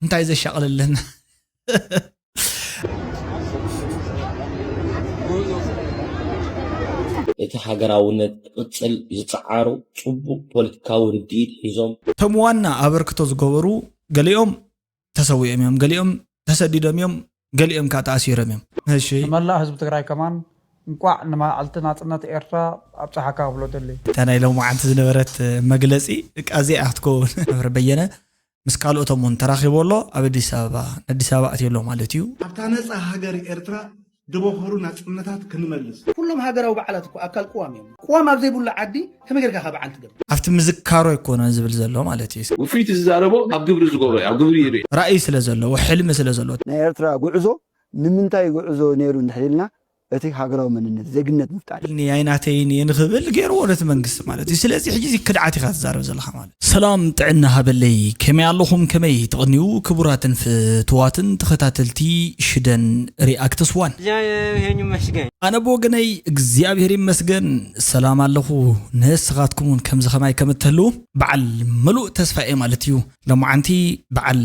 እንታይ ዘሻቕለለና? እቲ ሃገራውነት ክቕጽል ዝጸዓሩ ጽቡቕ ፖለቲካዊ ርድኢት ሒዞም እቶም ዋና ኣበርክቶ ዝገበሩ ገሊኦም ተሰዊኦም እዮም፣ ገሊኦም ተሰዲዶም እዮም፣ ገሊኦም ከዓ ተኣሲሮም እዮም። እሺ ንመላእ ህዝቢ ትግራይ ከማን እንቋዕ ንመዓልቲ ናፅነት ኤርትራ ኣብፀሓካ ክብሎ ደሊ። እታ ናይ ሎማዓንቲ ዝነበረት መግለፂ እቃ እዚኣ ክትከውን መምህር በየነ ምስ ካልኦቶም እውን ተራኺቡ ኣሎ። ኣብ ኣዲስ ኣበባ ንኣዲስ ኣበባ ኣትዩ ኣሎ ማለት እዩ። ኣብታ ነፃ ሃገር ኤርትራ ድበኸሩ ናፅነታት ክንመልስ ኩሎም ሃገራዊ በዓላት እኮ ኣካል ቅዋም እዮም። ቅዋም ኣብ ዘይብሉ ዓዲ ከመይ ጌርካ ካብ በዓል ትገብር? ኣብቲ ምዝካሮ ኣይኮነን ዝብል ዘሎ ማለት እዩ። ውፍይቲ ዝዛረቦ ኣብ ግብሪ ዝገብሮ እዩ፣ ኣብ ግብሪ ይርኢ። ራእይ ስለ ዘለዎ፣ ሕልሚ ስለ ዘለዎ። ናይ ኤርትራ ጉዕዞ ንምንታይ ጉዕዞ ነይሩ እንድሕር ኢልና እቲ ሃገራዊ መንነት ዜግነት ምፍጣር እዩ። ናይ ናተይን እየ ንኽብል ገይርዎ ነቲ መንግስቲ ማለት እዩ። ስለዚ ሕጂ እዚ ክድዓት ኢኻ ትዛረብ ዘለኻ ማለት እዩ። ሰላም ጥዕና ሃበለይ፣ ከመይ ኣለኹም? ከመይ ትቕንዩ? ክቡራትን ፍትዋትን ተኸታተልቲ ሽደን ሪኣክትስ ዋን። እግዚኣብሔር ይመስገን። ኣነ ብወገነይ እግዚኣብሔር ይመስገን ሰላም ኣለኹ። ንስኻትኩም እውን ከምዚ ኸማይ ከም እትህልዉ በዓል ምሉእ ተስፋ እየ ማለት እዩ። ሎማዓንቲ በዓል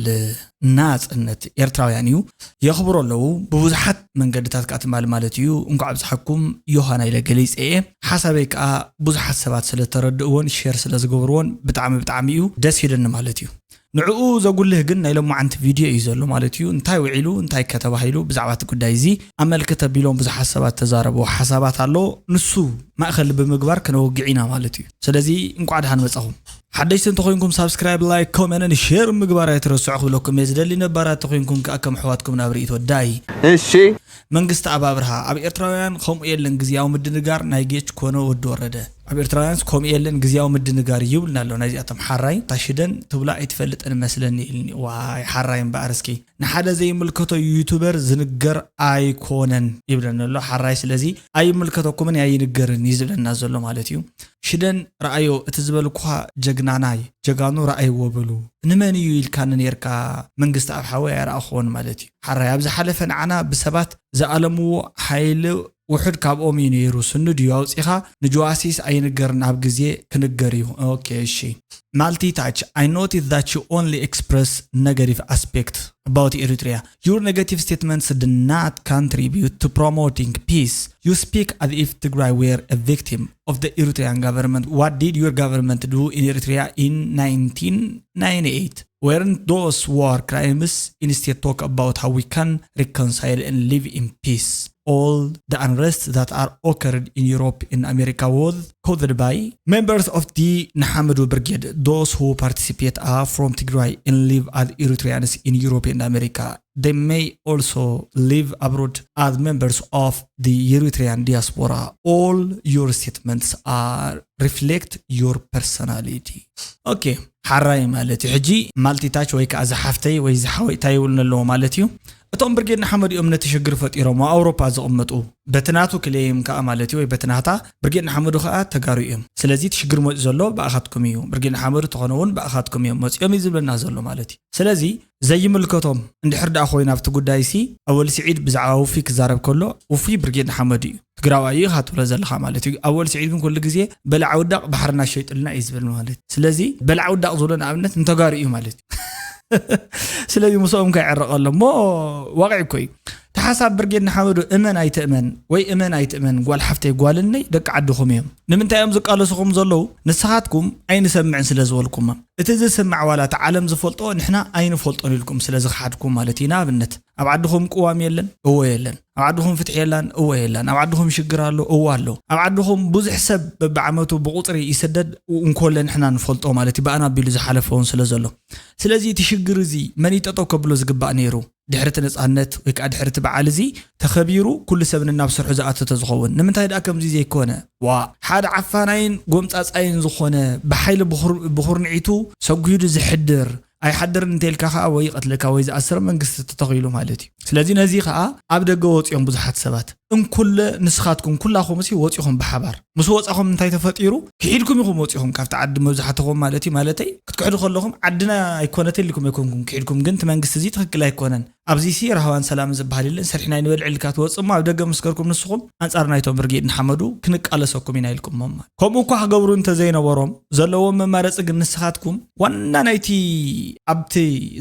ናጽነት ኤርትራውያን እዩ። የኽብሮ ኣለዉ። ብብዙሓት መንገድታት ከኣ ትማሊ ማለት እዩ። እንኳዕ ኣብዝሓኩም ዮሃና ኢለ ገሊጸ እየ። ሓሳበይ ከኣ ብዙሓት ሰባት ስለ ተረድእዎን ሼር ስለ ዝገብርዎን ብጣዕሚ ብጣዕሚ እዩ ደስ ኢሉኒ ማለት እዩ። ንዕኡ ዘጉልህ ግን ናይ ሎማዓንቲ ቪድዮ እዩ ዘሎ ማለት እዩ። እንታይ ውዒሉ እንታይ ከተባሂሉ ብዛዕባ እቲ ጉዳይ እዚ ኣመልክት ኣቢሎም ብዙሓት ሰባት ተዛረብዎ ሓሳባት ኣሎ። ንሱ ማእኸል ብምግባር ክነወግዕ ኢና ማለት እዩ። ስለዚ እንቋዕ ደሓን መጻኹም። ሓደሽቲ እንተኾይንኩም ሳብስክራይብ፣ ላይክ፣ ኮመንን ሼር ምግባር ኣይትረስዑ ክብለኩም እየ ዝደሊ። ነባራት እንተኾይንኩም ከኣ ከም ኣሕዋትኩም ናብ ርእይቶ ዳይ። እሺ መንግስቲ ኣብ ኣብርሃ ኣብ ኤርትራውያን ከምኡ የለን ግዝያዊ ምድንጋር ናይ ጌች ኮነ ወዲ ወረደ ኣብ ኤርትራውያንስ ከምኡ የለን ግዝያዊ ምድንጋር ይብልና ኣሎ። ናይዚኣቶም ሓራይ ታሽደን ትብላ ኣይትፈልጥን መስለኒ ኢልኒ። ዋይ ሓራይ እምበኣር እስኪ ንሓደ ዘይምልከቶ ዩቱበር ዝንገር ኣይኮነን ይብለና ኣሎ ሓራይ። ስለዚ ኣይምልከተኩምን ኣይንገርን እዩ ዝብለና ዘሎ ማለት እዩ። ሽደን ረኣዮ እቲ ዝበልኩኻ ጀግናናይ ጀጋኑ ረኣይዎ በሉ። ንመን እዩ ኢልካኒ ነርካ መንግስቲ ኣብ ሓወይ ኣይረኣኽዎን ማለት እዩ። ሓራይ ኣብ ዝሓለፈ ንዓና ብሰባት ዝኣለምዎ ሓይሊ ውሑድ ካብኦም እዩ ነይሩ። ስኑ ድዩ ኣውፂኻ ንጀዋሲስ ኣይንገርን ኣብ ግዜ ክንገር እዩ። ኦኬ እሺ። Multitouch, I noticed that you only express negative aspect about Eritrea. Your negative statements do not contribute to promoting peace. You speak as if Tigray were a victim of the Eritrean government. What did your government do in Eritrea in nineteen ninety-eight? Weren't those war crimes? Instead, talk about how we can reconcile and live in peace. All the unrest that are occurred in Europe and America was caused by members of the Nahamadu Brigade. Those who participate are from Tigray and live as Eritreans in Europe and America. They may also live abroad as members of the Eritrean diaspora. All your statements are reflect your personality. Okay. ሓራይ ማለት እዩ። ሕጂ ማልቲታች ወይ ከዓ ዝሓፍተይ ወይ ዝሓወይታይ ይብሉን ኣለዎ ማለት እዩ። እቶም ብርጌድ ንሓመድ እዮም ነቲ ሽግር ፈጢሮም ኣብ ኣውሮፓ ዝቕመጡ በቲ ናቱ ክሌም ከዓ ማለት እዩ ወይ በቲ ናታ ብርጌድ ንሓመዱ ከዓ ተጋሩ እዮም። ስለዚ እቲ ሽግር መፂኡ ዘሎ ብኣኻትኩም እዩ። ብርጌድ ንሓመዱ ተኾነ እውን ብኣኻትኩም እዮም መፂኦም እዩ ዝብለና ዘሎ ማለት እዩ። ስለዚ ዘይምልከቶም እንድሕር ደኣ ኮይኑ ኣብቲ ጉዳይ ሲ ኣወል ስዒድ ብዛዕባ ውፊ ክዛረብ ከሎ ውፊ ብርጌድ ንሓመዱ እዩ። ትግራዋይ እዩ ኢኻ ትብሎ ዘለኻ ማለት እዩ። ኣወል ስዒድ ግን ኩሉ ግዜ በላዕ ውዳቕ ባሕርና ሸይጡልና እዩ ዝብል ማለት እዩ። ስለዚ በላዕ ውዳቕ ዝብሎ ንኣብነት ንተጋሩ እዩ ማለት እዩ። ስለዚ ምስኦም ከይዕረቕ ኣሎ እሞ ዋቕዕ እኮ እዩ። እቲ ሓሳብ ብርጌድ ንሓመዱ እመን ኣይትእመን ወይ እመን ኣይትእመን ጓል ሓፍተይ ጓልነይ ደቂ ዓድኹም እዮም። ንምንታይ እዮም ዝቃለሱኹም ዘለዉ? ንስኻትኩም ኣይንሰምዕን ስለ ዝበልኩሞም። እቲ ዝስማዕ ዋላ እቲ ዓለም ዝፈልጦ ንሕና ኣይንፈልጦን ኢልኩም ስለ ዝኸሓድኩም ማለት እዩ። ንኣብነት ኣብ ዓድኹም ቅዋም የለን? እወ የለን። ኣብ ዓድኹም ፍትሒ የላን? እወ የላን። ኣብ ዓድኹም ሽግር ኣሎ? እወ ኣሎ። ኣብ ዓድኹም ብዙሕ ሰብ በብዓመቱ ብቑፅሪ ይስደድ እንኮለ ንሕና ንፈልጦ ማለት እዩ። ብኣና ኣቢሉ ዝሓለፈ እውን ስለ ዘሎ። ስለዚ እቲ ሽግር እዚ መን እዩ ጠጠው ከብሎ ዝግባእ ነይሩ? ድሕሪ እቲ ነፃነት ወይ ከዓ ድሕሪ እቲ በዓል እዚ ተኸቢሩ ኩሉ ሰብ ንናብ ስርሑ ዝኣተተ ዝኸውን ንምንታይ ደኣ ከምዚ ዘይኮነ? ዋ ሓደ ዓፋናይን ጎምፃፃይን ዝኾነ ብሓይሊ ብኹር- ብኹርንዒቱ ሰጒዱ ዝሕድር ኣይሓድርን እንተኢልካ ከዓ ወይ ይቐትለካ ወይ ዝኣስር መንግስቲ ተተኺሉ ማለት እዩ። ስለዚ ነዚ ከዓ ኣብ ደገ ወፂኦም ብዙሓት ሰባት እንኩለ ንስኻትኩም ኩላኹምሲ ወፂኹም ብሓባር ምስ ወፃኹም እንታይ ተፈጢሩ? ክሒድኩም ኢኹም ወፂኹም ካብቲ ዓዲ መብዛሕትኹም ማለት እዩ። ማለተይ ክትክሕዱ ከለኹም ዓድና ኣይኮነትን ኢልኩም ኣይኮንኩም ክሒድኩም፣ ግን እቲ መንግስቲ እዚ ትኽክል ኣይኮነን፣ ኣብዚ ሲ ራህዋን ሰላም ዝበሃል የለን፣ ሰሪሕና ይንበልዕ ኢልካ ትወፅእ እሞ ኣብ ደገ ምስከርኩም ንስኹም ኣንፃር ናይቶም ብርጌድ ንሓመዱ ክንቃለሰኩም ኢና ኢልኩሞም ማለት። ከምኡ እኳ ክገብሩ እንተዘይነበሮም ዘለዎም መማረፂ ግን ንስኻትኩም ዋና ናይቲ ኣብቲ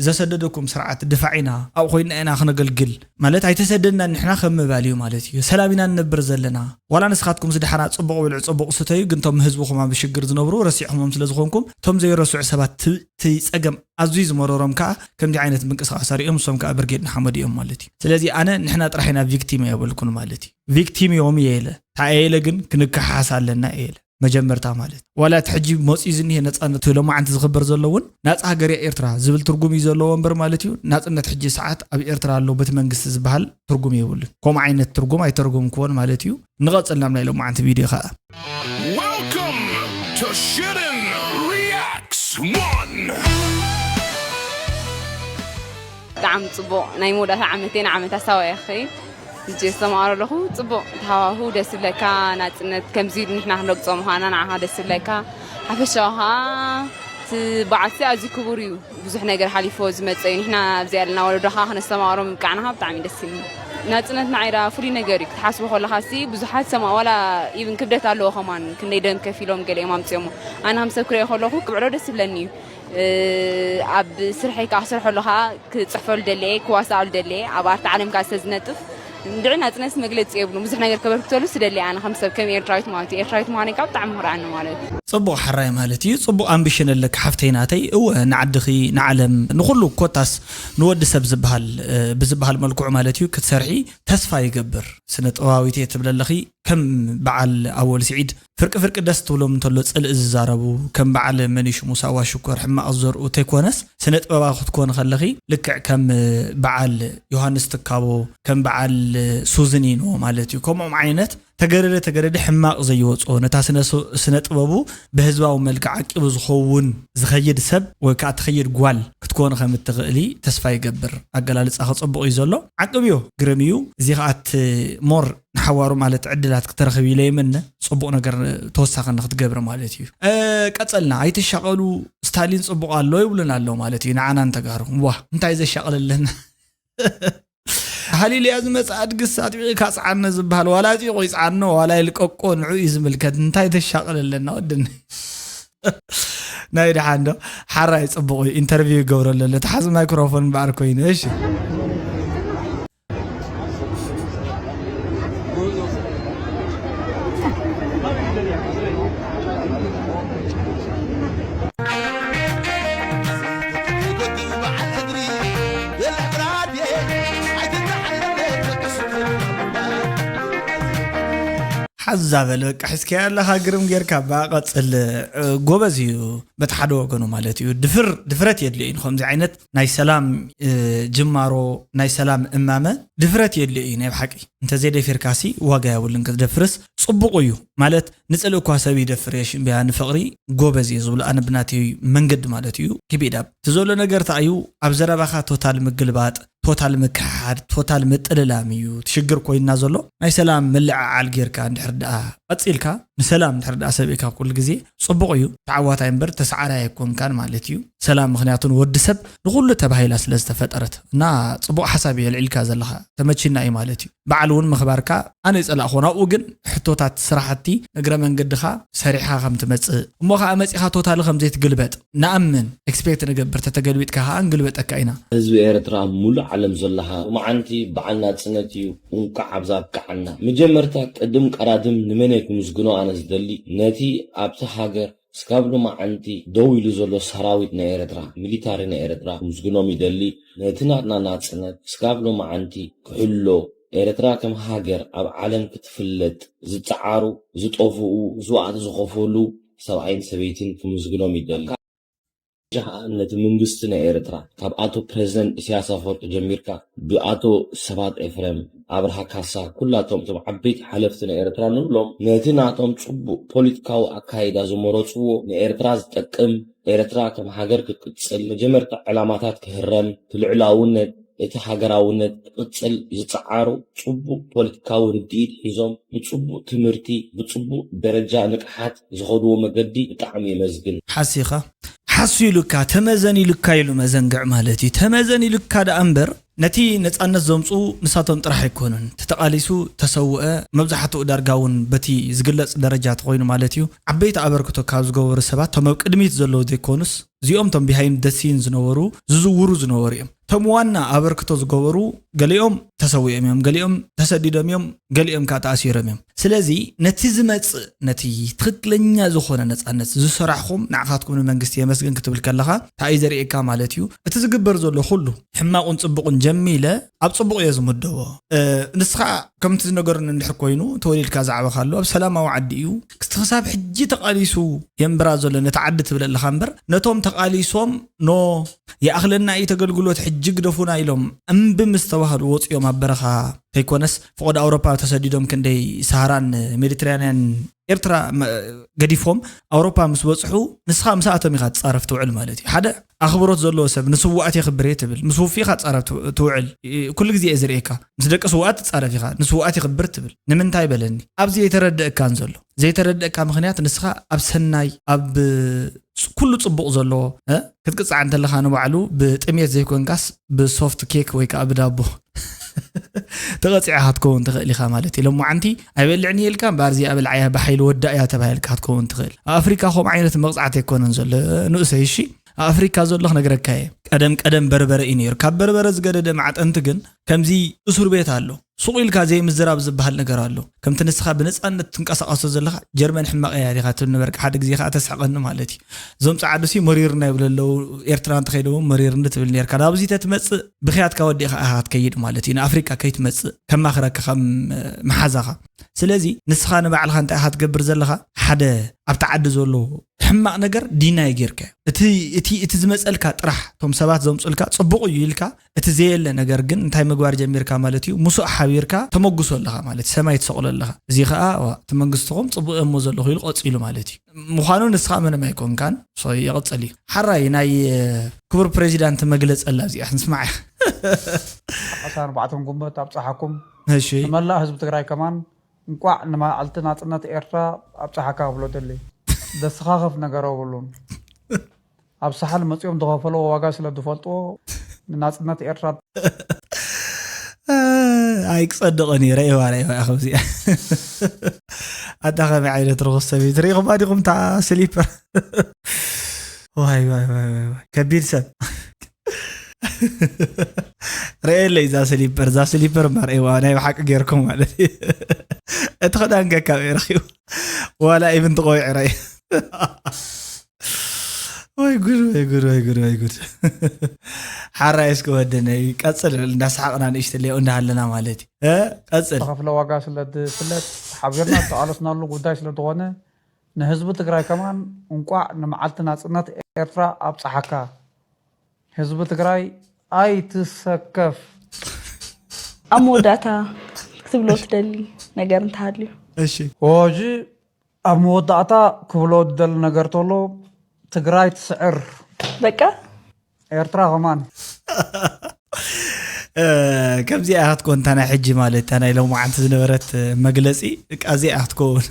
ዘሰደደኩም ስርዓት ድፋዕ ኢና ኣብኡ ኮይና ኢና ክነገልግል ማለት ኣይተሰደድናን ንሕና ከም ምባል እዩ ማለት እዩ። ሰላም ኢና ንነብር ዘለና። ዋላ ንስኻትኩም ዝደሓና ጽቡቕ ብልዑ ጽቡቕ ስተዩ፣ ግን ቶም ህዝብኹም ኣብ ሽግር ዝነብሩ ረሲዕኹሞም ስለ ዝኾንኩም ቶም ዘይረስዑ ሰባት ቲ- እቲ ጸገም ኣዝዩ ዝመረሮም ከኣ ከምዚ ዓይነት ምንቅስቃስ ኣሪኦም እሶም ከኣ ብርጌድ ንሓመዱ እዮም ማለት እዩ። ስለዚ ኣነ ንሕና ጥራሕ ኢና ቪክቲም እየ በልኩን ማለት እዩ። ቪክቲም እዮም እየ ኢለ ታየ ኢለ ግን ክንከሓሓስ ኣለና እየ ኢለ መጀመርታ ማለት ዋላ እቲ ሕጂ መፅኡ ዝኒሄ ነፃነት ሎማዓንቲ ዝኽበር ዘሎ እውን ናፃ ሃገር እያ ኤርትራ ዝብል ትርጉም እዩ ዘለዎ እምበር ማለት እዩ። ናፅነት ሕጂ ሰዓት ኣብ ኤርትራ ኣሎ በቲ መንግስቲ ዝበሃል ትርጉም የብሉን። ከምኡ ዓይነት ትርጉም ኣይተርጎምክዎን ማለት እዩ። ንቐፅል ናብ ናይ ሎማዓንቲ ቪድዮ ከዓ። Welcome to Shitten Reacts One. ብጣዕሚ ፅቡቕ ናይ መወዳእታ ዓመተይ ንዓመት ኣሳዋ እየ ክኸይድ። ሕጂ ዝተማሃሮ ኣለኹ። ፅቡቕ ተሃዋሁ ደስ ይብለካ። ናፅነት ከምዚ ኢሉ ንሕና ክንረግፆ ምዃና ንዓኻ ደስ ይብለካ። ሓፈሻዊ ከዓ እቲ በዓል እዚ ኣዝዩ ክቡር እዩ። ብዙሕ ነገር ሓሊፎ ዝመፀ እዩ። ንሕና ኣብዚ ኣለና ወለዶ ከዓ ክነስተማቕሮ ምብቃዕና ከዓ ብጣዕሚ ደስ ይብለኒ። ናፅነት ንዓይ ዳ ፍሉይ ነገር እዩ ክትሓስቦ ከለኻ ሲ ብዙሓት ሰማ ዋላ ኢብን ክብደት ኣለዎ ከማን ክንደይ ደም ከፊሎም ገሊኦም ኣምፅኦሞ ኣነ ከም ሰብ ክሪኦ ከለኹ ክብዕሎ ደስ ይብለኒ እዩ። ኣብ ስርሐይ ከዓ ክሰርሐሉ ከዓ ክፅሕፈሉ ደለየ ክዋሳኣሉ ደለየ ኣብ ኣርታ ዓለም ከዓ ዝተዝነጥፍ እንድዒ ናፅነት መግለፂ የብሉ ብዙሕ ነገር ከበርክተሉ ስደሊ ኣነ ከም ሰብ ከም ኤርትራዊት ማለት እዩ ኤርትራዊት ምዃነይ ከዓ ብጣዕሚ ክርዓኒ ማለት እዩ። ፅቡቕ ሓራይ ማለት እዩ። ፅቡቕ ኣምቢሽን ኣለኪ ሓፍተይ ናተይ። እወ ንዓድኺ ንዓለም ንኹሉ ኮታስ ንወዲ ሰብ ዝበሃል ብዝበሃል መልክዑ ማለት እዩ ክትሰርሒ ተስፋ ይገብር። ስነ ጥበባዊት እየ ትብሊ ኣለኺ ከም በዓል ኣወል ስዒድ ፍርቂ ፍርቂ ደስ ትብሎም እንተሎ ፅልኢ ዝዛረቡ ከም በዓል መኒሽ ሙሳ ዋሽኮር ሕማቕ ዝዘርኡ ተይኮነስ ስነ ጥበባዊ ክትኮኒ ከለኺ ልክዕ ከም በዓል ዮሃንስ ትካቦ ከም በዓል ሱዝኒኖ ማለት እዩ ከምኦም ዓይነት ተገደደ ተገደደ ሕማቕ ዘይወፅኦ ነታ ስነ ጥበቡ ብህዝባዊ መልክዕ ዓቂቡ ዝኸውን ዝኸይድ ሰብ ወይ ከዓ ትኸይድ ጓል ክትኮኒ ከም እትኽእሊ ተስፋ ይገብር። ኣገላልፃ ክፅቡቕ እዩ ዘሎ። ዓቅብ እዩ ግርም እዩ። እዚ ከዓ እቲ ሞር ንሓዋሩ ማለት ዕድላት ክተረኽብ ኢለ ይምነ። ፅቡቕ ነገር ተወሳኺ ንክትገብሪ ማለት እዩ። ቀፀልና ኣይትሻቐሉ ስታሊን ፅቡቕ ኣሎ ይብሉና ኣሎ ማለት እዩ። ንዓና ንተጋሩ ዋ እንታይ ዘሻቕለለና ሃሊልያ ዝመፅእ ኣድግስ ኣጥቢቕካ ፀዓኖ ዝበሃል ዋላ ኣጥቢቑ ይፀዓኖ ዋላ ይልቀቆ ንዑ እዩ ዝምልከት እንታይ ተሻቕል ኣለና ወድኒ ናይ ደሓን ዶ ሓራይ ፅቡቕ እዩ ኢንተርቪው ይገብረሉ ኣሎ ተሓዚ ማይክሮፎን በዓር ኮይኑ እሺ ሓዛ በል በቃ ሒዝካያ ኣለኻ ግርም ጌርካ በቃ ቀፅል ጎበዝ እዩ በቲ ሓደ ወገኑ ማለት እዩ ድፍር ድፍረት የድልዮ እዩ ንከምዚ ዓይነት ናይ ሰላም ጅማሮ ናይ ሰላም እማመ ድፍረት የድልዮ እዩ ናይ ብሓቂ እንተዘይደፊርካሲ ዋጋ የብሉን ክትደፍርስ ፅቡቕ እዩ ማለት ንፅልኢ እኳ ሰብ ይደፍር እየ ሽምብያ ንፍቕሪ ጎበዝ እየ ዝብሎ ኣነ ብናተይ መንገዲ ማለት እዩ keep it up እቲ ዘሎ ነገር እንታይ እዩ ኣብ ዘረባኻ ቶታል ምግልባጥ ቶታል ምክሕሓድ ቶታል ምጥልላም እዩ እቲ ሽግር ኮይንና ዘሎ ናይ ሰላም ምልዕዓል ጌርካ እንድሕር ደኣ ቀፂልካ ንሰላም እንድሕር ደኣ ሰብእካ ኩሉ ግዜ ፅቡቕ እዩ ተዓዋታይ እምበር ተሰዓራይ ኣይኮንካን ማለት እዩ ሰላም ምክንያቱ ንወዲ ሰብ ንኩሉ ተባሂላ ስለ ዝተፈጠረት እና ፅቡቕ ሓሳብ እዩ ኣልዒልካ ዘለኻ ተመቺና እዩ ማለት እዩ በዓል እውን ምኽባርካ ኣነ ይፀላእኹ ናብኡ ግን ሕቶታት ስራሕቲ እግረ መንገድኻ ሰሪሕኻ ከም ትመፅእ እሞ ከዓ መፂኻ ቶታሊ ከም ዘይትግልበጥ ንኣምን expect ንገብር ተተገልቢጥካ ከዓ ንግልበጠካ ኢና ህዝቢ ኤርትራ ኣብ ሙሉእ ዓለም ዘለኻ ሎማዓንቲ በዓል ናጽነት እዩ እንቋዕ ኣብዛ ኣብቅዓና መጀመርታ ቅድም ቀዳድም ንመን እየ ክምስግኖ ኣነ ዝደሊ ነቲ ኣብቲ ሃገር እስካብ ሎማዓንቲ ደው ኢሉ ዘሎ ሰራዊት ናይ ኤርትራ ሚሊታሪ ናይ ኤርትራ ክምስግኖም ይደሊ ነቲ ናትና ናጽነት እስካብ ሎማዓንቲ ክሕሎ ኤርትራ ከም ሃገር ኣብ ዓለም ክትፍለጥ ዝጸዓሩ ዝጠፍኡ መስዋእቲ ዝኸፈሉ ሰብኣይን ሰበይትን ክምስግኖም ይደሊ። ሕጂ ኸኣ ነቲ መንግስቲ ናይ ኤርትራ ካብ ኣቶ ፕረዚደንት ኢሳያስ ኣፈወርቂ ጀሚርካ ብኣቶ ስብሃት ኤፍረም፣ ኣብርሃ ካሳ ኩላቶም እቶም ዓበይቲ ሓለፍቲ ናይ ኤርትራ ንብሎም ነቲ ናቶም ጽቡቕ ፖሊትካዊ ኣካይዳ ዝመረጽዎ ንኤርትራ ዝጠቅም ኤርትራ ከም ሃገር ክትቅጽል መጀመርታ ዕላማታት ክህረም እቲ ልዑላውነት እቲ ሃገራውነት ክቕጽል ዝጸዓሩ ጽቡቕ ፖለቲካዊ ርድኢት ሒዞም ብጽቡቕ ትምህርቲ ብጽቡቕ ደረጃ ንቕሓት ዝኸድዎ መገዲ ብጣዕሚ የመስግን። ሓሲኻ ሓሱ ኢሉካ ተመዘን ኢሉካ ኢሉ መዘንግዕ ማለት እዩ። ተመዘን ኢሉካ ደኣ እምበር ነቲ ነፃነት ዘምፁ ንሳቶም ጥራሕ ኣይኮኑን። ተተቓሊሱ ተሰውአ መብዛሕትኡ ዳርጋ እውን በቲ ዝግለፅ ደረጃ ተኮይኑ ማለት እዩ። ዓበይቲ ኣበርክቶ ካብ ዝገበሩ ሰባት ቶም ኣብ ቅድሚት ዘለዉ ዘይኮኑስ እዚኦም ቶም behind the scene ዝነበሩ ዝዝውሩ ዝነበሩ እዮም። ቶም ዋና ኣበርክቶ ዝገበሩ ገሊኦም ተሰዊኦም እዮም፣ ገሊኦም ተሰዲዶም እዮም፣ ገሊኦም ከዓ ተኣሲሮም እዮም። ስለዚ ነቲ ዝመፅእ ነቲ ትክክለኛ ዝኾነ ነፃነት ዝሰራሕኹም ንዓኻትኩም ንመንግስቲ የመስግን ክትብል ከለኻ እንታይ እዩ ዘርእየካ ማለት እዩ? እቲ ዝግበር ዘሎ ኩሉ ሕማቁን ፅቡቁን ጀሚለ ኣብ ፅቡቅ እየ ዝምደቦ። ንስኻ ከምቲ ዝነገሩኒ እንድሕር ኮይኑ ተወሊድካ ዝዓበኻ ኣሎ ኣብ ሰላማዊ ዓዲ እዩ። ክስቲ ክሳብ ሕጂ ተቃሊሱ የንብራ ዘሎ ነቲ ዓዲ ትብል ኣለኻ እምበር ነቶም ተቃሊሶም ኖ ይኣኽለና እዩ ተገልግሎት ሕጂ ግደፉና ኢሎም እምቢ ምስ ተባህሉ ወፂኦም ኣብ በረኻ ከይኮነስ ፈቆዶ ኣውሮፓ ተሰዲዶም ክንደይ ሰሃራን ሜዲትራንያን ኤርትራ ገዲፎም ኣውሮፓ ምስ በፅሑ ንስኻ ምስኣቶም ኢኻ ትፃረፍ ትውዕል ማለት እዩ። ሓደ ኣኽብሮት ዘለዎ ሰብ ንስዋኣት የኽብር እየ ትብል፣ ምስ ውፊኻ ትፃረፍ ትውዕል። ኩሉ ግዜ እየ ዝርእየካ ምስ ደቂ ስዋኣት ትፃረፍ ኢኻ፣ ንስዋኣት የኽብር ትብል። ንምንታይ በለኒ? ኣብዚ የተረደእካን ዘሎ ዘይተረደእካ ምኽንያት ንስኻ ኣብ ሰናይ ኣብ ኩሉ ፅቡቕ ዘለዎ ክትቅፃዕ እንተለኻ ንባዕሉ ብጥሜት ዘይኮንካስ ብሶፍት ኬክ ወይ ከዓ ብዳቦ ተቐፂዕኻ ክትከውን ትኽእል ኢኻ ማለት እዩ። ሎማዓንቲ ኣይበልዕን እየ ኢልካ እምበኣር እዚኣ በልዓያ ብሓይሊ ወዳእያ ተባሂልካ ክትከውን ትኽእል። ኣብ ኣፍሪካ ከምኡ ዓይነት መቕፃዕቲ ኣይኮነን ዘሎ ንእሰይ። እሺ ኣብ ኣፍሪካ ዘሎ ክነግረካ እየ። ቀደም ቀደም በርበረ እዩ ነይሩ። ካብ በርበረ ዝገደደ ማዕጠንቲ ግን ከምዚ እሱር ቤት ኣሎ። ሱቕ ኢልካ ዘይምዝራብ ዝበሃል ነገር ኣሎ። ከምቲ ንስኻ ብነፃነት ትንቀሳቐሶ ዘለኻ ጀርመን ሕማቕ እያ ዲኻ ትብል ነበርካ። ሓደ ግዜ ከዓ ተስሕቐኒ ማለት እዩ። እዞም ፃዓዱ ሲ መሪርና ይብሉ ኣለዉ። ኤርትራ እንተኸይደ እውን መሪርኒ ትብል ነርካ። ናብዚ ተትመፅእ ብኽያትካ ወዲእኻ ኢኻ ክትከይድ ማለት እዩ። ንኣፍሪቃ ከይትመፅእ ከማኽረካ ከም መሓዛኻ። ስለዚ ንስኻ ንባዕልኻ እንታይ ኢኻ ትገብር ዘለኻ? ሓደ ኣብቲ ዓዲ ዘሎ ሕማቕ ነገር ዲናይ ጌርካ እቲ እቲ እቲ ዝመፀልካ ጥራሕ እቶም ሰባት ዘምፁልካ ፅቡቕ እዩ ኢልካ እቲ ዘየለ ነገር ግን እንታይ ምግባር ጀሚርካ ማለት እዩ? ምስኡ ሓቢርካ ተመጉሶ ኣለኻ ማለት እዩ። ሰማይ ትሰቕሎ ኣለኻ። እዚ ከዓ ዋ፣ እቲ መንግስትኹም ፅቡቕ እሞ ዘለኹ ኢሉ ቀፂሉ ማለት እዩ። ምዃኑ ንስኻ ምንም ኣይኮንካን። ሶ ይቕፅል እዩ። ሓራይ ናይ ክቡር ፕሬዚዳንት መግለፂ ኣላ እዚኣ ክንስማዕ ዓሰርተ ኣርባዕተ ጉንበት ኣብፀሓኩም። እሺ ንመላእ ህዝቢ ትግራይ ከማን እንቋዕ ንመዓልቲ ናፅነት ኤርትራ ኣብፀሓካ ክብሎ ደሊ። ደስኻኸፍ ነገር የብሉን። ኣብ ሳሕል መፂኦም ዝኸፈለዎ ዋጋ ስለ ዝፈልጥዎ ንናፅነት ኤርትራ ኣይክፀድቕን እዩ። ረእዋ ረእዋ ከምዚኣ ኣታ ከመይ ዓይነት ርኹስ ሰብ እዩ? ትሪኢኹማ ዲኹም እታ ስሊፐር? ዋይ ዋይ ዋይ ዋይ ዋይ። ከቢድ ሰብ ረእየለይ እዛ ስሊፐር እዛ ስሊፐር እምበር እዋ ናይ ብሓቂ ገይርኩም ማለት እዩ። እቲ ክዳን ከካበይ ረኪቡ ዋላ ኢብን ትቆይዕ ረእየ። ወይ ጉድ ወይ ጉድ ወይ ጉድ ወይ ጉድ። ሓራይ እስኪ ወደነይ ቀፅል እንዳሰሓቅና ንእሽተለይ እንዳሃለና ማለት እዩ። ቀፅል ተኸፍለ ዋጋ ስለ ዝፍለጥ ሓቢርና ዝተቃለስናሉ ጉዳይ ስለ ዝኾነ ንህዝቢ ትግራይ ከማን እንቋዕ ንመዓልቲ ናፅነት ኤርትራ ኣብፀሓካ። ህዝቢ ትግራይ ኣይትሰከፍ። ኣብ መወዳእታ ክትብሎ ትደሊ ነገር እንተሃልዩ? እሺ ሕጂ ኣብ መወዳእታ ክብሎ ዝደሊ ነገር ተሎ ትግራይ ትስዕር። በቃ ኤርትራ ከማን ከምዚኣ ኢኻ ትኮን እታ ናይ ሕጂ ማለት እታ ናይ ሎማዓንቲ ዝነበረት መግለፂ እዚኣ ኢኻ ትከውን።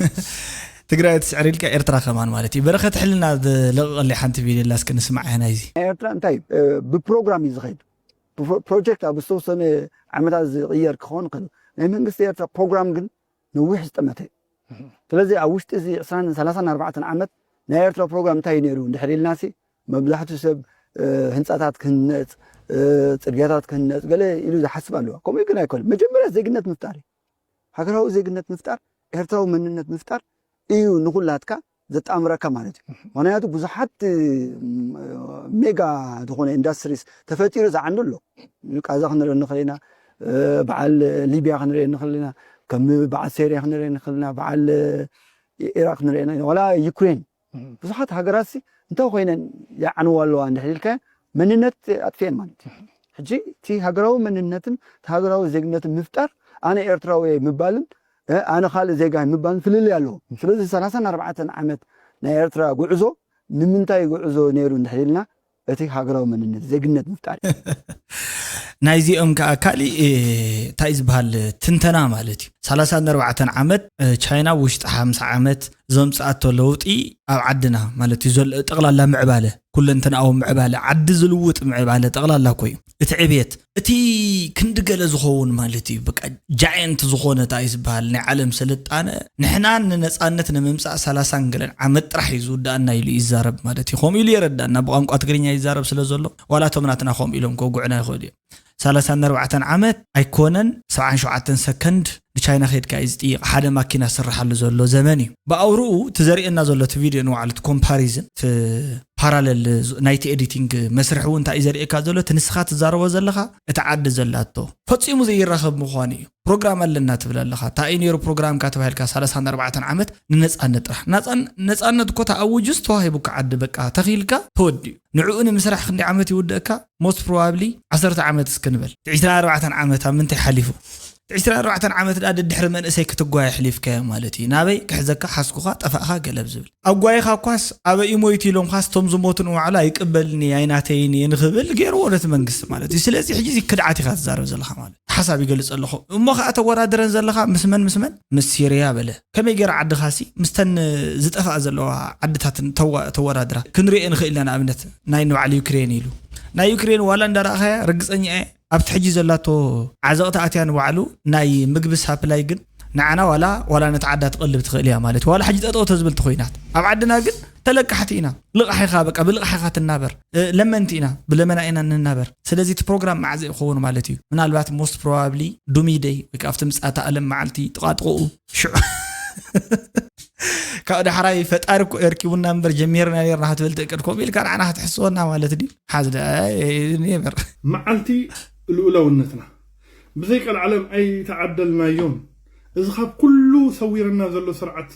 ትግራይ ትስዕር ኢልካ ኤርትራ ከማን ማለት እዩ። በረኸት ሕልና ዝለቐቐለይ ሓንቲ ቪድዮ ኣላ እስኪ ንስማዓ ናይዚ። ናይ ኤርትራ እንታይ ብፕሮግራም እዩ ዝኸይድ። ፕሮጀክት ኣብ ዝተወሰነ ዓመታት ዝቕየር ክኸውን ይኽእል። ናይ መንግስቲ ኤርትራ ፕሮግራም ግን ነዊሕ ዝጠመተ እዩ። ስለዚ ኣብ ውሽጢ እዚ ዕስራን ሰላሳን ኣርባዕተን ዓመት ናይ ኤርትራ ፕሮግራም እንታይ እዩ ነይሩ እንድሕር ኢልናሲ መብዛሕትኡ ሰብ ህንፃታት ክህነፅ፣ ፅርግያታት ክህነፅ ገለ ኢሉ ዝሓስብ ኣለዋ። ከምኡ ግን ኣይኮነን። መጀመርያ ዜግነት ምፍጣር እዩ። ሃገራዊ ዜግነት ምፍጣር፣ ኤርትራዊ መንነት ምፍጣር እዩ ንኹላትካ ዘጣምረካ ማለት እዩ። ምክንያቱ ብዙሓት ሜጋ ዝኾነ ኢንዳስትሪስ ተፈጢሩ ዝዓንዱ ኣሎ። ቃዛ ክንርኢ ንኽእል ኢና፣ በዓል ሊብያ ክንርኢ ንኽእል ኢና፣ ከም በዓል ሴርያ ክንርኢ ንኽእል ኢና፣ በዓል ኢራቅ ክንርኢ ኢና፣ ዋላ ዩክሬን ብዙሓት ሃገራት ሲ እንታይ ኮይነን ይዓንዋ ኣለዋ እንድሕር ኢልካ መንነት ኣጥፍኤን ማለት እዩ። ሕጂ እቲ ሃገራዊ መንነትን እቲ ሃገራዊ ዜግነትን ምፍጣር ኣነ ኤርትራዊ እየ ምባልን ኣነ ካልእ ዜጋ ምባልን ፍልልይ ኣለዎ። ስለዚ ሰላሳን ኣርባዕተን ዓመት ናይ ኤርትራ ጉዕዞ ንምንታይ ጉዕዞ ነይሩ እንድሕር ኢልና እቲ ሃገራዊ መንነት ዜግነት ምፍጣር እዩ። ናይዚኦም ከዓ ካሊእ እንታይ ዝበሃል ትንተና ማለት እዩ። ሰላሳን ኣርባዕተን ዓመት ቻይና ውሽጢ ሓምሳ ዓመት ዘምፅኣቶ ለውጢ ኣብ ዓድና ማለት እዩ ዘሎ ጠቕላላ ምዕባለ፣ ኩለንተናዊ ምዕባለ፣ ዓዲ ዝልውጥ ምዕባለ ጠቕላላ እኮ እዩ እቲ ዕቤት። እቲ ክንዲ ገለ ዝኸውን ማለት እዩ፣ በቃ ጃየንት ዝኾነ እንታይ ዝበሃል ናይ ዓለም ስልጣነ፣ ንሕና ንነፃነት ንምምፃእ ሰላሳን ገለን ዓመት ጥራሕ እዩ ዝውዳኣና ኢሉ ይዛረብ ማለት እዩ። ከምኡ ኢሉ የረዳና፣ ብቋንቋ ትግርኛ ይዛረብ ስለ ዘሎ። ዋላ እቶም ናትና ከምኡ ኢሎም ከውግዑና ይኽእሉ እዮም። ሰላሳን ኣርባዕተን ዓመት ኣይኮነን፣ ሰብዓን ሸውዓተን ሰከንድ ንቻይና ከድካ እዩ ዝጥይቕ። ሓደ ማኪና ዝስርሓሉ ዘሎ ዘመን እዩ። ብኣውርኡ እቲ ዘርእየና ዘሎ እቲ ቪድዮ ንባዕሉ እቲ ኮምፓሪዝን እቲ ፓራለል ናይቲ ኤዲቲንግ መስርሕ እውን እንታይ እዩ ዘርእየካ ዘሎ? እቲ ንስኻ ትዛረቦ ዘለኻ እቲ ዓዲ ዘላቶ ፈፂሙ ዘይራኸብ ምዃኑ እዩ። ፕሮግራም ኣለና ትብል ኣለኻ። እንታይ እዩ ነይሩ ፕሮግራምካ ተባሂልካ ሰላሳን ኣርባዕተን ዓመት ንነፃነት ጥራሕ። ናፃን-፣ ነፃነት እኮ ተኣውጁስ ተዋሂቡካ ዓዲ በቃ ተኺልካ ተወዲኡ። ንዕኡ ንምስራሕ ክንደይ ዓመት ይውደእካ? ሞስት ፕሮባብሊ ዓሰርተ ዓመት እስክንበል። ዕስራን ኣርባዕተን ዓመት ኣብ ምንታይ ሓሊፉ? ዕስራን ኣርባዕተን ዓመት ደኣ ድሕሪ መንእሰይ ክትጓየ ኣሕሊፍካዮ ማለት እዩ። ናበይ ክሕዘካ ሓስኩኻ ጠፋእኻ ገለብ ዝብል። ኣጓይኻ እኳስ ኣበይ እዩ ሞይቱ ኢሎምኻስ እቶም ዝሞቱ ንባዕሉ ኣይቅበልኒ ኣይናተይን እየ ንኽብል ገይርዎ ነቲ መንግስቲ ማለት እዩ። ስለዚ ሕጂ እዚ ክድዓት ኢኻ ትዛረብ ዘለኻ ማለት እዩ። ሓሳብ ይገልጽ ኣለኹ። እሞ ኸኣ ተወዳድረን ዘለኻ ምስ መን ምስ መን? ምስ ሲርያ በለ። ከመይ ገይራ ዓድኻሲ ምስተን ዝጠፍኣ ዘለዋ ዓድታትን ተዋ-፣ ተወዳድራ? ክንሪኦ ንኽእል ኢና ንኣብነት ናይ ንባዕሊ ዩክሬን ኢሉ። ናይ ዩክሬን ዋላ እንዳረኣኻያ ርግጸኛ እየ ኣብቲ ሕጂ ዘላቶ ዓዘቕቲ ኣትያ ንባዕሉ ናይ ምግቢ ሳፕላይ ግን ንዓና ዋላ፣ ዋላ ነቲ ዓዳ ትቐልብ ትኽእል እያ ማለት እዩ። ዋላ ሕጂ ጠጠው ተዝብል ተኾይናት። ኣብ ዓድና ግን ተለቃሕቲ ኢና። ልቓሕ ኢኻ በቃ ብልቓሕ ኢኻ ትናበር። እ፣ ለመንቲ ኢና፣ ብለመና ኢና ንናበር። ስለዚ እቲ ፕሮግራም መዓዘ ይኸውን ማለት እዩ? ምናልባት ሞስት ፕሮባብሊ ዱሚደይ ወይ ከዓ ኣብቲ ምጽኣተ ዓለም መዓልቲ ጥቓጥቕኡ ሽዑ ካብ ዳሕራይ ፈጣሪ እኮ የርኪቡና እምበር ጀሚርና ነርና ክትብል ትእቅድ ኮም ኢልካ ንዓና ክትሕስወና ማለት ድዩ? ሓዝ ደ-፣ ኔቨር። መዓልቲ ልኡላውነትና ብዘይ ቀልዓለም ኣይተዓደልናዮን። እዚ ካብ ኩሉ ሰዊርና ዘሎ ስርዓት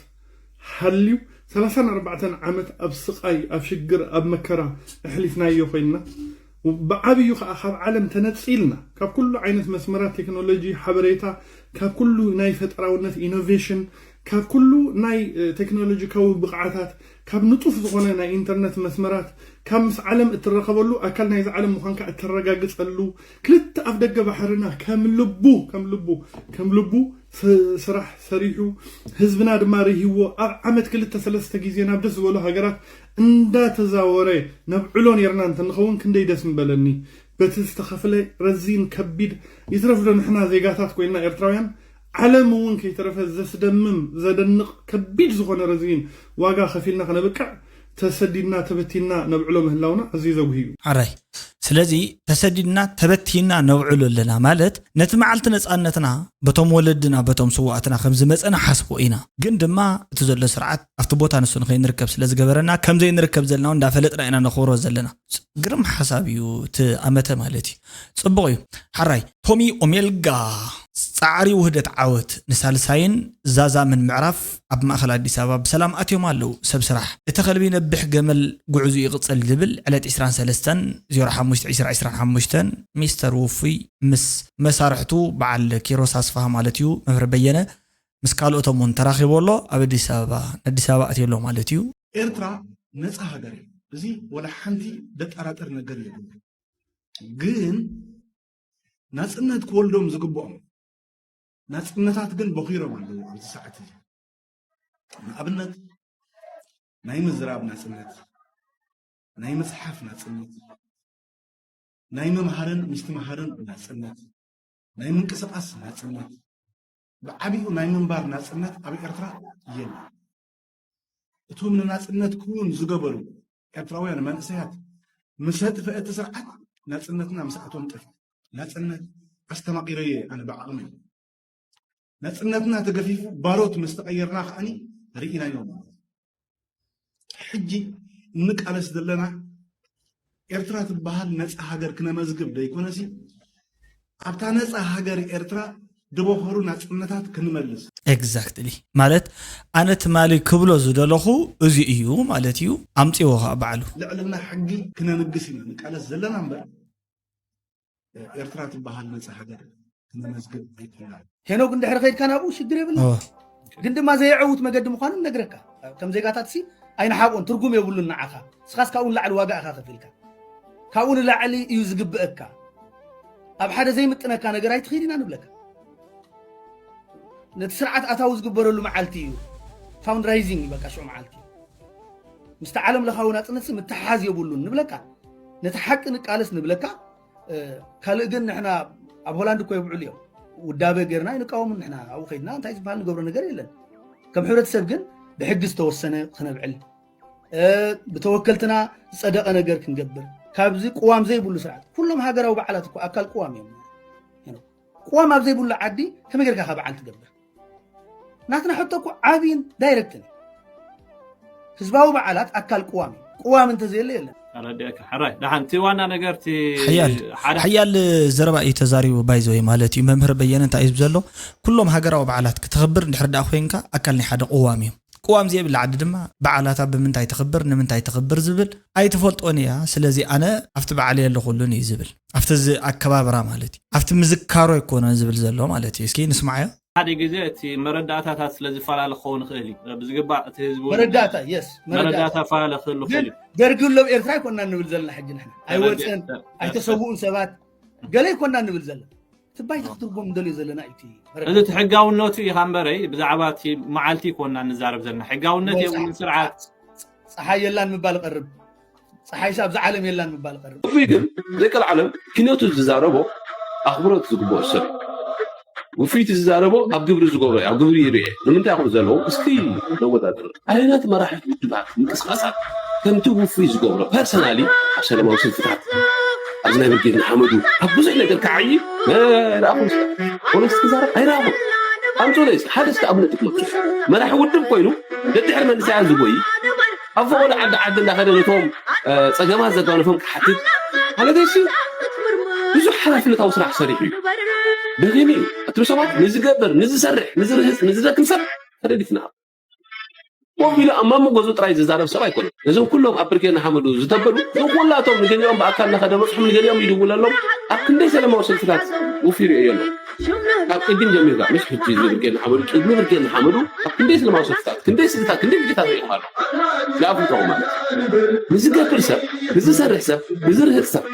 ሃልዩ ሰላሳን ኣርባዕተን ዓመት ኣብ ስቓይ፣ ኣብ ሽግር፣ ኣብ መከራ ኣሕሊፍናዮ ኮይንና፣ ብዓብዩ ከዓ ካብ ዓለም ተነፂልና፣ ካብ ኩሉ ዓይነት መስመራት ቴክኖሎጂ፣ ሓበሬታ፣ ካብ ኩሉ ናይ ፈጠራውነት ኢኖቬሽን፣ ካብ ኩሉ ናይ ቴክኖሎጂካዊ ብቕዓታት፣ ካብ ንጡፍ ዝኾነ ናይ ኢንተርነት መስመራት፣ ካብ ምስ ዓለም እትራኸበሉ ኣካል ናይዚ ዓለም ምዃንካ እተረጋግፀሉ፣ ክልተ ኣፍ ደገ ባሕርና ከም ልቡ ከም ልቡ ከም ልቡ ስራሕ ሰሪሑ፣ ህዝብና ድማ ርሂዎ፣ ኣብ ዓመት ክልተ ሰለስተ ግዜ ናብ ደስ ዝበሉ ሃገራት እንዳተዛወረ ነብዕሎ ኔርና እንተንኸውን ክንደይ ደስ ምበለኒ። በቲ ዝተኸፍለ ረዚን ከቢድ፣ ይትረፍዶ ንሕና ዜጋታት ኮይንና ኤርትራውያን፣ ዓለም እውን ከይተረፈ ዘስደምም ዘደንቕ ከቢድ ዝኾነ ረዚን ዋጋ ከፊልና ክነብቅዕ፣ ተሰዲድና ተበቲንና ነብዕሎ ምህላውና ኣዝዩ ዘጉሂ እዩ። ኣራይ ስለዚ ተሰዲድና ተበቲንና ነውዕሎ ኣለና ማለት ነቲ መዓልቲ ነፃነትና በቶም ወለድና በቶም ስዋእትና ከም ዝመፀ ንሓስቦ ኢና። ግን ድማ እቲ ዘሎ ስርዓት ኣብቲ ቦታ ንሱ ንኸይንርከብ ስለ ዝገበረና ከም ዘይንርከብ ዘለናውን እንዳፈለጥና ኢና ነኽብሮ ዘለና። ግርም ሓሳብ እዩ እቲ ኣመተ ማለት እዩ። ፅቡቕ እዩ። ሓራይ ቶሚ ኦሜልጋ ፃዕሪ ውህደት ዓወት ንሳልሳይን ዛዛምን ምዕራፍ ኣብ ማእኸል ኣዲስ ኣበባ ብሰላም ኣትዮም ኣለዉ። ሰብ ስራሕ እቲ ከልቢ ነብሕ ገመል ጉዕዙ ይቕፅል ዝብል ዕለት ዕስራን ሰለስተን ዜሮ ሓሙሽተ ዕስራ ዕስራን ሓሙሽተን ሚስተር ውፉይ ምስ መሳርሕቱ በዓል ኪሮስ ኣስፋሃ ማለት እዩ መምህር በየነ ምስ ካልኦቶም እውን ተራኺቡ ኣሎ። ኣብ ኣዲስ ኣበባ ንኣዲስ ኣበባ ኣትዮ ኣሎ ማለት እዩ። ኤርትራ ነፃ ሃገር እዩ። እዚ ወላ ሓንቲ ደጠራጠር ነገር የብሉ። ግን ናፅነት ክወልዶም ዝግብኦም ናፅነታት ግን በኺሮም ኣለዉ ኣብዚ ሰዓት እዚ። ንኣብነት ናይ ምዝራብ ናፅነት፣ ናይ ምፅሓፍ ናፅነት፣ ናይ ምምሃርን ምስትምሃርን ናፅነት፣ ናይ ምንቅስቃስ ናፅነት፣ ብዓቢኡ ናይ ምንባር ናፅነት ኣብ ኤርትራ የለን። እቶም ንናፅነት ክውን ዝገበሩ ኤርትራውያን መንእሰያት ምስ ኣጥፍአ እቲ ስርዓት ናፅነትና ምስኣቶም ጠፊ። ናፅነት ኣስተማቒረዮ ኣነ ብዓቕመይ። ናፅነትና ተገፊፉ ባሮት ምስ ተቐየርና ከዓኒ ርኢናዮ ማለት እዩ። ሕጂ እንቃለስ ዘለና ኤርትራ ትበሃል ነፃ ሃገር ክነመዝግብ ደይኮነሲ ኣብታ ነፃ ሃገር ኤርትራ ድበኸሩ ናፅነታት ክንመልስ። ኤግዛክትሊ ማለት ኣነ ትማሊ ክብሎ ዝደለኹ እዚ እዩ ማለት እዩ። ኣምፅዎ ከዓ ባዕሉ ልዕልና ሕጊ ክነንግስ ኢና ንቃለስ ዘለና እምበር ኤርትራ ትበሃል ነፃ ሃገር ክነመዝግብ ኣይኮናል። ሄኖግ እንድሕር ከይድካ ናብኡ ሽግር የብሉ። ግን ድማ ዘየዐውት መገዲ ምዃኑ ነግረካ። ከም ዜጋታት ሲ ኣይንሓብኦን ትርጉም የብሉን ንዓኻ። ንስኻስ ካብኡ ንላዕሊ ዋጋ ኢኻ ከፊልካ። ካብኡ ንላዕሊ እዩ ዝግብአካ። ኣብ ሓደ ዘይምጥነካ ነገር ኣይትኺድ ኢና ንብለካ። ነቲ ስርዓት ኣታዊ ዝግበረሉ መዓልቲ እዩ። ፋውንድራይዚንግ እዩ በቃ ሽዑ መዓልቲ። ምስቲ ዓለም ለኻዊ ናጽነት ምትሓዝ የብሉን ንብለካ። ነቲ ሓቂ ንቃለስ ንብለካ። ካልእ ግን ንሕና ኣብ ሆላንድ እኮ የብዕሉ እዮም። ውዳበ ጌርና ይንቃወሙ ንሕና ኣብኡ ከይድና እንታይ ዝበሃል ንገብሮ ነገር የለን። ከም ሕብረተሰብ ግን ብሕጊ ዝተወሰነ ክነብዕል፣ ብተወከልትና ዝጸደቐ ነገር ክንገብር፣ ካብዚ ቅዋም ዘይብሉ ስርዓት። ኩሎም ሃገራዊ በዓላት እኮ ኣካል ቅዋም እዮም። ቅዋም ኣብ ዘይብሉ ዓዲ ከመይ ጌርካ ካብ በዓል ትገብር? ናትና ሕቶ እኮ ዓብይን ዳይረክትን። ህዝባዊ በዓላት ኣካል ቅዋም እዩ። ቅዋም እንተዘየለ የለን። ኣረዲአካ። ሕራይ፣ ደሓን፣ እቲ ዋና ነገር እቲ ሓያል፣ ሓደ ሓያል ዘረባ እዩ ተዛሪቡ። ባይዘወይ ማለት እዩ። መምህር በየነ እንታይ እዩ ዘሎ? ኩሎም ሃገራዊ በዓላት ክተኽብር እንድሕር ደኣ ኮይንካ ኣካል ናይ ሓደ ቅዋም እዩ። ቅዋም ዘይብላ ዓዲ ድማ በዓላታ ብምንታይ ትኽብር፣ ንምንታይ ትኽብር ዝብል ኣይትፈልጦን እያ። ስለዚ ኣነ ኣብቲ በዓል የለኹሉን እዩ ዝብል። ኣብቲ እዚ ኣከባብራ ማለት እዩ። ኣብቲ ምዝካሮ ኣይኮነን ዝብል ዘሎ ማለት እዩ። እስኪ ንስማዓዮ። ሓደ ግዜ እቲ መረዳእታታት ስለ ዝፈላለ ክኸውን ይኽእል እዩ። ብዝግባእ እቲ ህዝቢ እውን መረዳእታ፣ የስ፣ መረዳእታ። መረዳእታ ፈላለ ክህሉ ግን ይኽእል እዩ። ደርጊ ኣሎ ኣብ ኤርትራ ኣይኮንና ንብል ዘለና ሕጂ ንሕና። ተረዲአ-፣ ኣይወፅን፣ ተ-፣ ተ-፣ ኣይተሰውኡን ሰባት፣ ገለ ኣይኮንና ንብል ዘለና። እቲ ባይታ ክትርጎም እንደልዮ ዘለና እዩ እቲ መረዳእታ። እዚ እቲ ሕጋውነቱ ኢኻ እምበረይ፣ ብዛዕባ እቲ መዓልቲ ኣይኮንና ንዛረብ ዘለና። ሕጋውነት ወይ የብሉን ጸሓ-፣ ስርዓት። ጸሓይ የላን ምባል ቀርብ። ጸሓይሲ ኣብዛ ዓለም የላን ምባል ቀርብ። ውፉይ ግን ዘይቀልዓለም ኪነቱ ዝዛረቦ ኣኽብሮት ዝግብኦ ሰብ እዩ። ውፉይ እቲ ዝዛረቦ ኣብ ግብሪ ዝገብሮ እዩ፣ ኣብ ግብሪ ይርኤ። ንምንታይ ይኹን ዘለዉ እስኪ ነወዳድር። ኣየናት መራሕቲ ውድባት ምንቅስቃሳት ከምቲ ውፉይ ዝገብሮ ፐርሰናሊ ኣብ ሰላማዊ ሰልፍታት፣ ኣብዚ ናይ ብርጌድ ንሓመዱ ኣብ ብዙሕ ነገር ክዓዪ ኣይረኣኹን። ፖለቲክስ ክዛረብ ኣይረኣኹን። ኣምፅኡለይ እስኪ ሓደ እስኪ ኣብነት ክትመፁ። መራሒ ውድብ ኮይኑ ደድሕሪ መንእሰያት ዝጎይ ኣብ ፈቐዶ ዓዲ ዓዲ እንዳኸደ ነቶም፣ እ፣ ጸገማት ዘጋነፎም ክሓትት ማለት እሺ፣ ብዙሕ ሓላፍነታዊ ስራሕ ሰሪሑ እዩ። ደኺሙ እዩ። እቶም ሰባት ንዝገብር፣ ንዝሰርሕ፣ ንዝርህጽ፣ ንዝደክም ሰብ ተደሊፍና። ኮፍ ኢሉ ኣብ ማሞ ገዝኡ ጥራይ ዝዛረብ ሰብ ኣይኮነን። ነዞም ኩሎም ኣብ ብርጌድ ንሓመዱ ዝተበሉ፣ እዞም ኩላቶም ንገሊኦም ብኣካል እናኸደ በጽሖም፣ ንገሊኦም ይድውለሎም፣ ኣብ ክንደይ ሰላማዊ ሰልፍታት ውፊሩ እዩ ኣሎ። ካብ ቅድም ጀሚርካ፣ ምስ ሕጂ እዚ ብርጌድ ንሓመዱ፣ ቅድሚ ብርጌድ ንሓመዱ፣ ኣብ ክንደይ ሰላማዊ ሰልፍታት፣ ክንደይ ስልታት፣ ክንደይ ብድታት ርኢኹም ኣሎ። ንኣፍልጦኹም ማለት። ንዝገብር ሰብ፣ ንዝሰርሕ ሰብ፣ ንዝርህጽ ሰብ።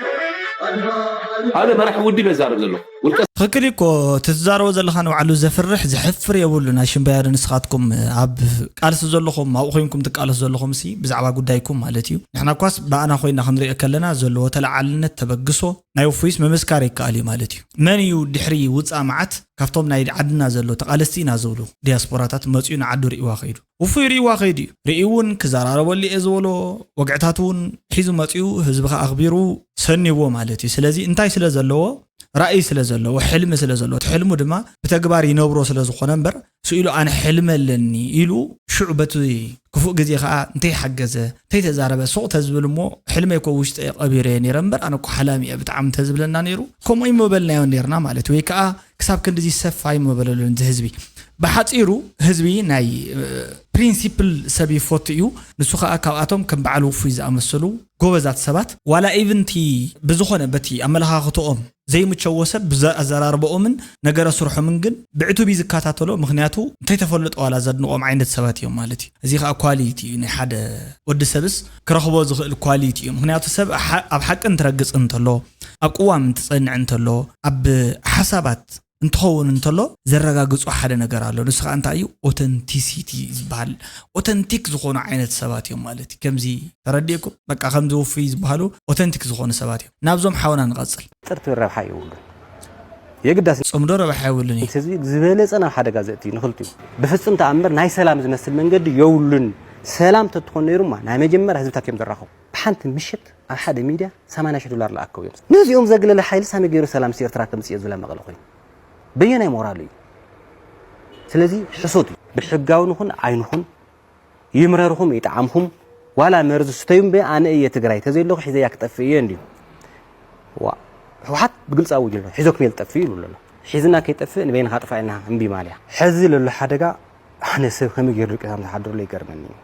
ኣነ መራሒ ውድብ እየ ዝዛረብ ዘለኹ። ውልቀ ትኽክል እዩ እኮ፣ እቲ ትዛረቦ ዘለኻ ንባዕሉ ዘፍርሕ፣ ዘሕፍር የብሉን። ኣሽምባያዶ ንስኻትኩም ኣብ ቃልሲ ዘለኹም፣ ኣብኡ ኮይንኩም ትቃለሱ ዘለኹም ሲ ብዛዕባ ጉዳይኩም ማለት እዩ። ንሕና እኳስ ብኣና ኮይና ክንሪኦ ከለና ዘለዎ ተለዓልነት ተበግሶ ናይ ውፉይስ ምምስካር ይከኣል እዩ ማለት እዩ። መን እዩ ድሕሪ ውፃእ መዓት ካብቶም ናይ ዓድና ዘሎ ተቓለስቲ ኢና ዝብሉ ዲያስፖራታት መፅኡ ንዓዱ ርእይዋ ከይዱ? ውፉይ ርእይዋ ከይዱ እዩ። ርእዩ እውን ክዘራረበሉ እየ ዝበሎ ወግዕታት እውን ሒዙ መፅኡ ህዝቢ ከኣ ኣኽቢሩ ሰኒዎ ማለት እዩ። ስለዚ እንታይ ስለ ዘለዎ ራእይ ስለ ዘለዎ፣ ሕልሚ ስለ ዘለዎ፣ እቲ ሕልሙ ድማ ብተግባር ይነብሮ ስለ ዝኾነ እምበር፣ ስኢሉ ኣነ ሕልሚ ኣለኒ ኢሉ ሽዑ በቲ ክፉእ ግዜ ኸዓ እንተይሓገዘ፣ እንተይተዛረበ፣ ሱቕ ተዝብል እሞ፣ ሕልመይ እኮ ውሽጠ ቀቢረዮ ነይረ እምበር፣ ኣነ እኮ ሓላሚ እየ ብጣዕሚ እንተዝብለና ነይሩ፣ ከምኡ ኣይምበልናዮን ነይርና ማለት እዩ። ወይ ከዓ ክሳብ ክንድዚ ሰፍ ኣይምበለሉን እዚ ህዝቢ። ብሓፂሩ ህዝቢ ናይ፣ እ፣ ፕሪንሲፕል ሰብ ይፈቱ እዩ። ንሱ ኸዓ ካብኣቶም ከም በዓል ውፉይ ዝኣመሰሉ ጎበዛት ሰባት፣ ዋላ ኢቭን እቲ ብዝኾነ በቲ ኣመለኻኽትኦም ዘይምቸዎ ሰብ ብዘ-፣ ኣዘራርባኦምን ነገረ ስርሖምን ግን ብዕቱብ እዩ ዝከታተሎ። ምኽንያቱ እንተይተፈለጦ ዋላ ዘድንቖም ዓይነት ሰባት እዮም ማለት እዩ። እዚ ኸዓ ኳሊቲ እዩ። ናይ ሓደ ወዲ ሰብስ ክረኽቦ ዝኽእል ኳሊቲ እዩ። ምኽንያቱ ሰብ ኣ-፣ ኣብ ሓቂ እንትረግጽ እንተሎ፣ ኣብ ቅዋም እንትጸንዕ እንተሎ፣ ኣብ ሓሳባት እንትኸውን እንተሎ ዘረጋግጾ ሓደ ነገር ኣሎ። ንሱ ኸዓ እንታይ እዩ? ኦተንቲሲቲ ዝበሃል። ኦተንቲክ ዝኾኑ ዓይነት ሰባት እዮም ማለት እዩ። ከምዚ ተረዲእኩም? በቃ ከምዚ ውፉይ ዝበሃሉ ኦተንቲክ ዝኾኑ ሰባት እዮም። ናብዞም ሓውና ንቐጽል። ጥርጥር ረብሓ የብሉን። የግዳስ ጽምዶ ረብሓ የብሉን እዩ። ህዝቢ ዝበለጸ ናብ ሓደጋ ዘእቲ ንኽልቲኡ። ብፍጹም ተኣምር ናይ ሰላም ዝመስል መንገዲ የብሉን። ሰላም ተትኾን ነይሩማ ናይ መጀመርያ ህዝብታት እዮም ዘራኸቡ። ብሓንቲ ምሽት ኣብ ሓደ ሚድያ ሰማንያ ሺሕ ዶላር ለኣከው እዮም። ነዚኦም ዘግለለ ሓይሊ ሳሚ ገይሩ ሰላም ምስ ኤርትራ ከምጽእ እየ ዝብላ መቐለ ኮይኑ። በየናይ ሞራሉ እዩ? ስለዚ ሕሶት እዩ። ብሕጋዊ ንኹን ኣይንኹን፣ ይምረርኹም ይጥዓምኹም፣ ዋላ መርዚ ስተዩ እምበ ኣነ እየ ትግራይ፣ ተዘይለኹ ሒዘያ ክጠፍእ እየ እንድዩ። ዋ፣ ህወሓት ብግልፂ ኣውጅ ኣሎ፣ ሒዞኩም እየ ዝጠፍእ ይብሉ ኣሎ። ሒዝና ከይጠፍእ ንበይንኻ ጥፋእ ኢልና እምቢ ማልያ። ሕዚ ለሎ ሓደጋ ኣነ ሰብ ከመይ ገይሩ ደቂሳም ዝሓድርሉ ይገርመኒ እዩ።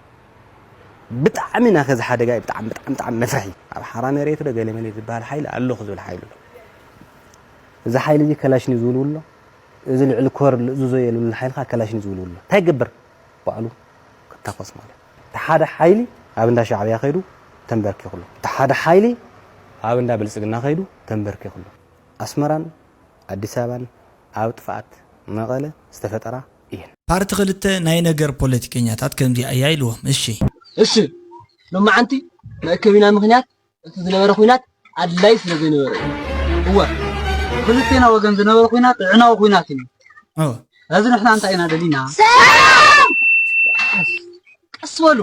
ብጣዕሚ ናኸዚ ሓደጋ እዩ፣ ብጣዕሚ፣ ብጣዕሚ፣ ብጣዕሚ መፍርሒ። ኣብ ሓራ መሬት ዶ ገለ መለ ዝበሃል ሓይሊ ኣለኹ ዝብል ሓይሊ ኣሎ። እዚ ሓይሊ እዚ ከላሽን እዩ ዝውልውል ኣሎ። እዚ ልዕሊ ኮር ልእዝዞ እየ ዝብል ሓይሊ ኸዓ ከላሽን እዩ ዝውልውል ኣሎ። እንታይ ይገብር? ባዕሉ ክታኮስ ማለት እዩ። እቲ ሓደ ሓይሊ ኣብ እንዳ ሻዕብያ ከይዱ ተንበርኪኹ ኣሎ። እቲ ሓደ ሓይሊ ኣብ እንዳ ብልጽግና ከይዱ ተንበርኪኹ ኣሎ። ኣስመራን ኣዲስ ኣበባን ኣብ ጥፍኣት መቐለ ዝተፈጠራ እየን። ፓርቲ ክልተ ናይ ነገር ፖለቲከኛታት ከምዚኣ እያ ኢልዎም። እሺ እሺ ሎማዓንቲ መእከቢና ምኽንያት እቲ ዝነበረ ኹናት ኣድላይ ስለ ዘይነበረ እዩ። እወ ብክልቴና ወገን ዝነበረ ኹናት ጥዕናዊ ኹናት እዩ። ኦ፣ እዚ ንሕና እንታይ ኢና ደሊና? ቀስ በሉ።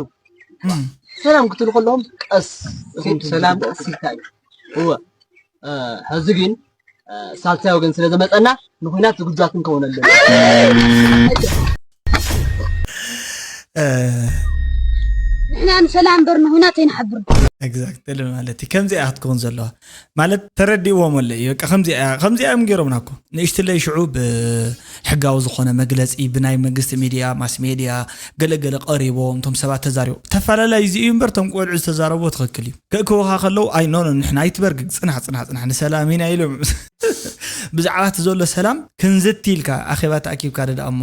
እም፣ ሰላም ክትሉ ከለኹም ቀስ እኹም ሰላም ቀስ ኢልካ እዩ። እወ እ፣ ሕዚ ግን እ፣ ሳልሳይ ወገን ስለ ዘመፀና ንኹናት ዝግጁ ክንከውን ኣለና። እ፣ ንሕና ንሰላም እምበር ንኹናት ኣይንሓብር። ኤግዛክትሊ ማለት እዩ። ከምዚኣ ክትከውን ዘለዋ ማለት ተረዲእዎም ኣሎ እዩ። በቃ ከምዚኣ ከምዚኣ እዮም ገይሮምና እኮ ንእሽትለይ ሽዑ ብሕጋዊ ዝኾነ መግለፂ ብናይ መንግስቲ ሚድያ ማስ ሜድያ ገለገለ ቀሪቦም እቶም ሰባት ተዛሪቦም ተፈላለይ እዚ እዩ እምበር እቶም ቆልዑ ዝተዛረቦ ትኽክል እዩ። ከእክወኻ ከለዉ ኣይ ኖ ኖ ንሕና ኣይትበርግግ ፅናሕ ፅናሕ ፅናሕ ንሰላም ኢና ኢሎም ብዛዕባ እቲ ዘሎ ሰላም ክንዝቲ ኢልካ ኣኼባ ተኣኪብካ ደኣ እሞ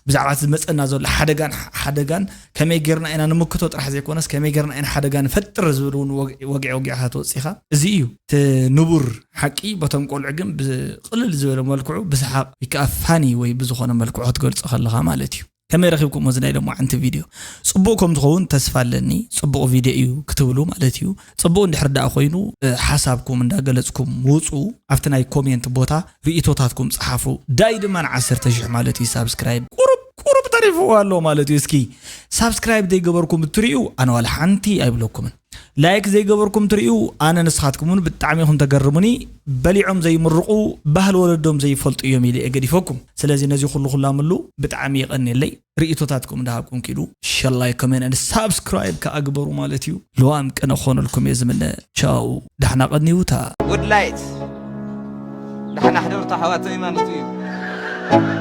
ብዛዕባ እቲ ዝመፀና ዘሎ ሓደጋን ሓደጋን ከመይ ጌርና ኢና ንምክቶ ጥራሕ ዘይኮነስ ከመይ ጌርና ኢና ሓደጋ ንፈጥር ዝብል እውን ወግዒ ወጊዕካ ትወፅእ ኢኻ። እዚ እዩ እቲ ንቡር ሓቂ። በቶም ቆልዑ ግን ብቕልል ዝበለ መልክዑ ብሰሓቕ ወይ ከዓ ፋኒ ወይ ብዝኾነ መልክዑ ክትገልፆ ከለኻ ማለት እዩ። ከመይ ረኺብኩሞ እዚ ናይ ሎማዓንቲ ቪድዮ? ፅቡቕ ከም ዝኸውን ተስፋ ኣለኒ። ፅቡቕ ቪድዮ እዩ ክትብሉ ማለት እዩ። ፅቡቕ እንድሕር ደኣ ኮይኑ ሓሳብኩም እንዳገለፅኩም ውፁ። ኣብቲ ናይ ኮሜንት ቦታ ርእቶታትኩም ፀሓፉ። ዳይ ድማ ን ዓሰርተ ሽሕ ማለት እዩ ሳብስክራይብ ቁሩብ ቁሩብ ተሪፍዎ ኣሎ ማለት እዩ። እስኪ ሳብስክራይብ ዘይገበርኩም እትርእዩ ኣነ ዋላ ሓንቲ ኣይብለኩምን። ላይክ ዘይገበርኩም ትርእዩ ኣነ ንስኻትኩም እውን ብጣዕሚ ኢኹም ተገርሙኒ። በሊዖም ዘይምርቑ ባህሊ ወለዶም ዘይፈልጡ እዮም ኢለ እየ ገዲፈኩም። ስለዚ ነዚ ኩሉ ኩላምሉ ብጣዕሚ ይቐንየለይ። ርእቶታትኩም እንዳሃብኩም ኪዱ ሸር ላይክ ኮሜንት ሳብስክራይብ ከኣ ግበሩ ማለት እዩ። ልዋም ቅነ ክኾነልኩም እየ ዝምነ። ቻው ዳሕና ቀንዩታ። ጉድ ላይት ዳሕና ሕደሩ ተሓዋተይ ማለት እዩ።